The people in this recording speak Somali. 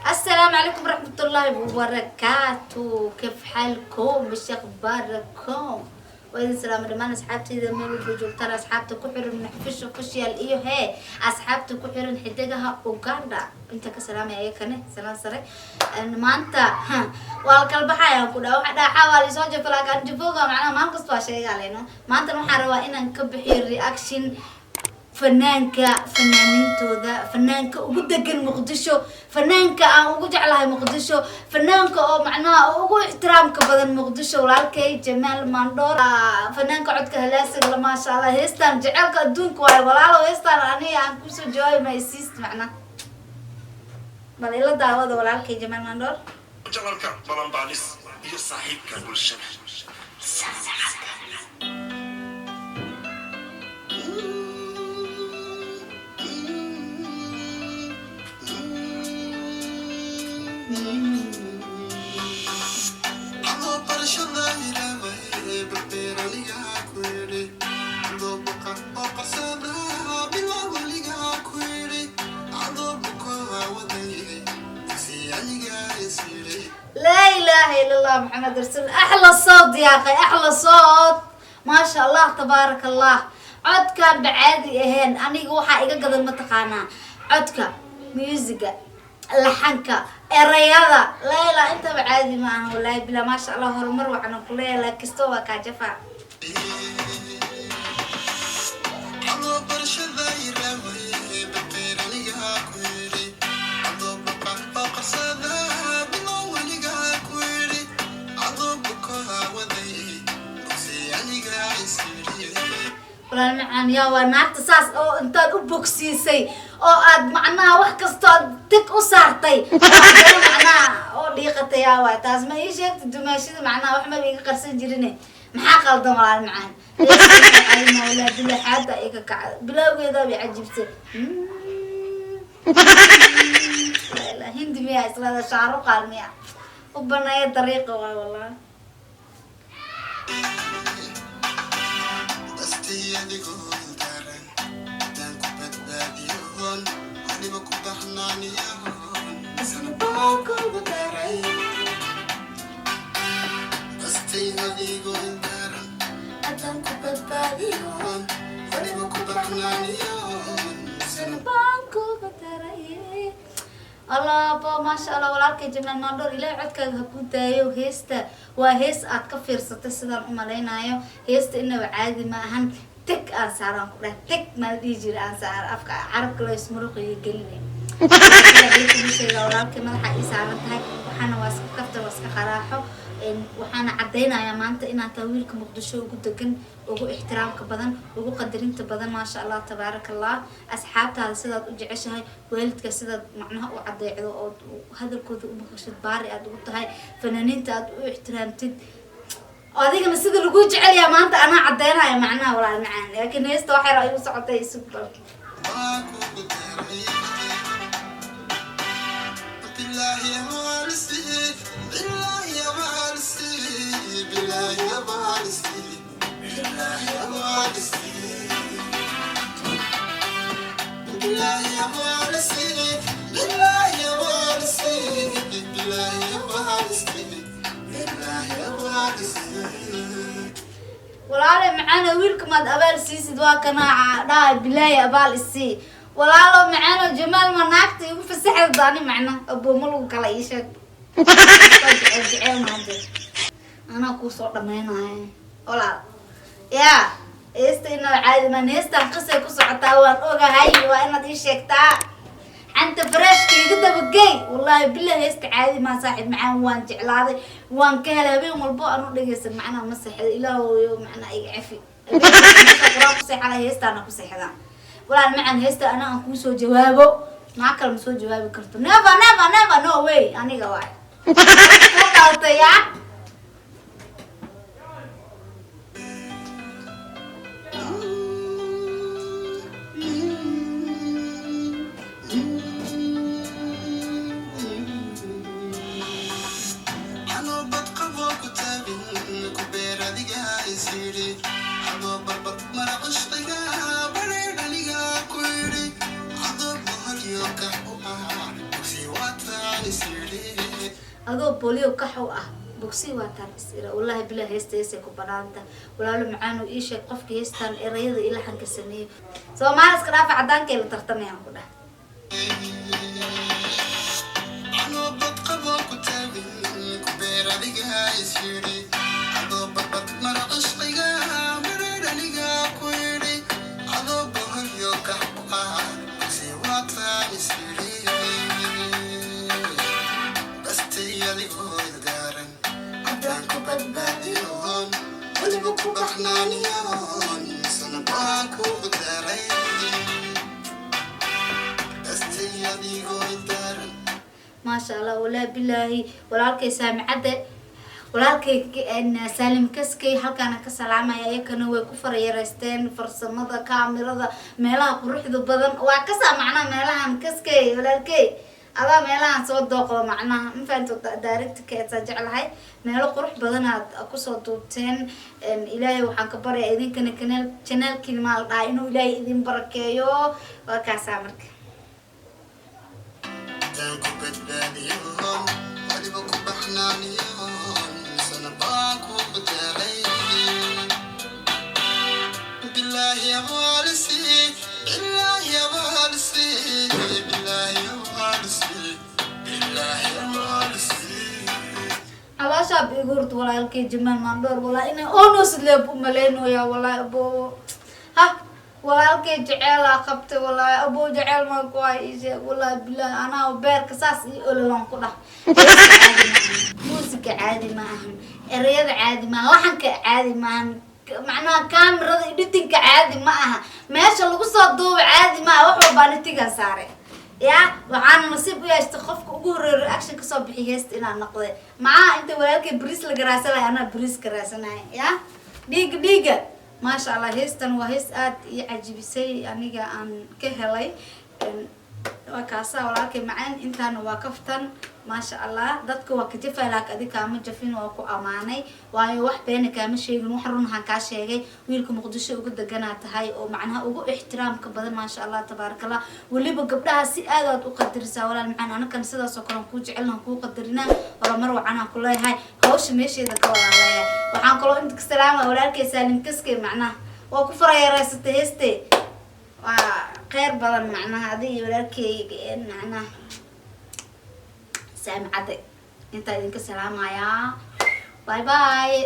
السلام عليكم ورحمة الله وبركاته. كيف حالكم؟ ايش اخباركم؟ Waa idin salaamo dhammaan asxaabtayda meel walba joogtaan, asxaabta ku xiran Naxfish Official iyo hee asxaabta ku xiran Xidigaha Uganda. Inta ka salaamaya ayakane salaan sare. Maanta waa la kala baxayaan ku dhaa waxa dhaca, waa laisoo jafo, laakiin jafooga macnaha maalin kasta waa sheegaa leno. Maantana waxaan rabaa inaan ka bixiyo reaction fanaanka fanaaniintooda, fanaanka ugu degan Muqdisho, fanaanka aan ugu jeclahay Muqdisho, fanaanka oo macnaha ugu ixtiraamka badan Muqdisho, walaalkay Jamaal Mandhoor, fanaanka codka halaasiga. Maasha Allah, heestaan jecelka adduunka waayo. Walaalo, heestaan aniga aan kusoo jawaabi maysiist macnaha. Bal ila daawada walaalkay Jamaal Mandhoor. Jamalka balanbaalis iyo saaxiibka bulshada. لا إله إلا الله محمد رسول. أحلى صوت يا أخي، أحلى صوت، ما شاء الله تبارك الله. Codkan bacaadi ahayn. Aniga waxaa iga gadan mataqaanaa codka, muusiga, laxanka, erayada. Layla intaba caadi ma aha, wallahi bila. Maasha Allah, horumar waxaan ku leeyahay kasto waa kaajafa. Walaal macaan, yaa waa naagta saas oo intaad u bogsiisay oo aad macnaha wax kastoo aad tig u saartay oo haddana macnaha oo dhiiqatay? Yaa waay taas? Ma ii sheegta dumaashida? Macnaha wax maba iga qarsan jirine. Maxaa qaldan, walaal macaan? Walaa bilaxaada iga kacda, bilowgeeda bay cajibtay. Hindi miya islada Shaaruqaan miya u baneeya dariiqa waay wallahi. Allaaba, maasha Allah, walaalkay Jamaal Maandhoor, Ilaahay codkaaga ha ku daayo. Heesta waa hees aad ka fiirsatay sidaan u malaynayo. Heesta inaba caadi ma ahan. Teg aan saaraan ku dhahay, teg maa la dhihi jira aan saar afka carabka loo ismuruqiyo gelinay sheega. Walaalkay, madaxa ii saaran tahay. Waxaana waa iska kafta, waa iska qaraaxo. Waxaana caddaynayaa maanta inaad tahay wiilka Muqdisho ugu degan, ugu ixtiraamka badan, ugu qadarinta badan. Maasha Allah, tabaaraka Allah. Asxaabtaada sidaad u jeceshahay, waalidka sidaad macnaha u cadeecdo ood hadalkooda u maqashid, baari aad ugu tahay, fanaaniinta aad u ixtiraamtid, adigana sida lagu jecel yahay maanta anaa caddaynaya macnaha, walaal macaan. Laakiin heesta waxay ra igu socotay isug bal. Walaale macaano, wiilka maad abaal siisid? Waa kanaa dhahay bilaahi abaal isii. Walaalo macaano, Jamaal, ma naagta igu fasaxda ani macna abooma lagu kala ii sheeg. Waa jecel jecel maade anaa kuusoo dhamaynaya walaal. Yaa heesta inaa caadi maan, heestaan qisay ku socotaa waan ogahay. Waa inaad ii sheegtaa xanta freshka iga dabagey. Wallahi bilah, heesta caadi maa. Saaxiib macaan, waan jeclaaday, waan ka helay. Habeen walbo aan u dhegeysan macnaha ma seexda. Ilaahoyo macnaa iga cafi, quraan ku seexada, heestaana ku seexdaan. Walaal macaan, heesta ana aan kuusoo jawaabo, maa kale ma soo jawaabi karto. Never, never, never, no way. Aniga waay ku dhalatay yaa. Is yidhi. Adoo bolio kaxow ah, bogsi waataan is ira. Wallaahi bilaa, heesta heesay ku banaanta. Walaalo macaanu, ii sheeg qofka heestan erayada iyo laxanka sameeyo. Soomaali iska dhaafa, cadaankay la tartamayaan ku dhah. Anoo badqabo ku taagin, ku beer adiga is yidhi. Adoo badbad mara cishqiga, bareer aniga ku yidhi. Adoo boholyo kax ku ah, bogsi waataan is yidhi. Bastay adigoo idaaran, haddaan ku badbaadiyoon, weliba ku baxnaaniyoon, sanabaan kugu daray. Bastay adigoo idaaran. Maasha Allah, walaahi bilaahi, walaalkay Saamicadda, walaalkay Saalim Kaskey, halkaana ka salaamaya. Iyakana way ku farayareysteen farsamada kaamirada, meelaha quruxda badan waa kasaa. Macnaha meelahan Kaskey, walaalkey, adaa meelahan soo dooqdo. Macnaha ma fahanto, directkeesaa jeclahay, meelo qurux badan aad kusoo duubteen. Ilaahay waxaan ka baryaa idinkana kanaal channelkiin maa la dhahaa inuu Ilaahay idin barakeeyo. Waa kaasaa marka. Haddaan ku badbaadiyoon, weliba ku baxnaaniyoon, sanabaan kugu daray. Bilaahi abaalisi, bilaahi abaalisi, bilaahi abaalisi, bilaahi abaalisi. Calooshaab igu hurta, walaalkay Jamaal Maandhoor. Walaa inay onos leeb u malaynooya. Walaahi abo, ha walaalkay jeceelaa qabtay. Walaahi abo, jeceel maan ku hay, ii sheeg. Walaahi bilaahi, anaa beerka saas ii ololaan ku dhah. Muusiga caadi ma ahan, ereyada caadi maahan, laxanka caadi maahan, macnaha kaamirada, editingka caadi ma aha, meesha lagu soo duubo caadi ma aha. Wax walbaa nitigan saare ya. Waxaana nasiib u yeeshtay qofka ugu horreeya reaction kasoo bixiy heesta inaan noqday. Macnaha inta walaalkay bariis laga raadsanaya, anaa bariis ka raadsanaya ya. Dhiiga dhiiga, maasha Allah. Heestan waa hees aad ii cajibisay, aniga aan ka helay. Waa kaasaa, walaalkay macaan. Intaana waa kaftan. Maasha Allah, dadka waa ka jafay, laakiin adig kaama jafin, waa ku amaanay. Waayo, wax beena kaama sheegin, wax run ahaan kaa sheegay. Wiilka Muqdisho ugu deganaa tahay oo macnaha ugu ixtiraamka badan. Maasha Allah, tabaaraka Allah. Weliba gabdhaha si aad aad u qadarisaa, walaal macaan. Anakan sidaas oo kale aan kuu jecelnaha, kuu qadarinaa. Horumar wacan aan ku leeyahay, hawsha meesheeda ka walaaleeyahay. Waxaan kaloo inta ka salaama walaalkay Saalim Kaskey. Macnaha waa ku farayareysatay heeste, waa kheyr badan. Macnaha adiga iyo walaalkeyga, macnaha Saami Cadde, intaa idinka salaamayaa. Bye bye.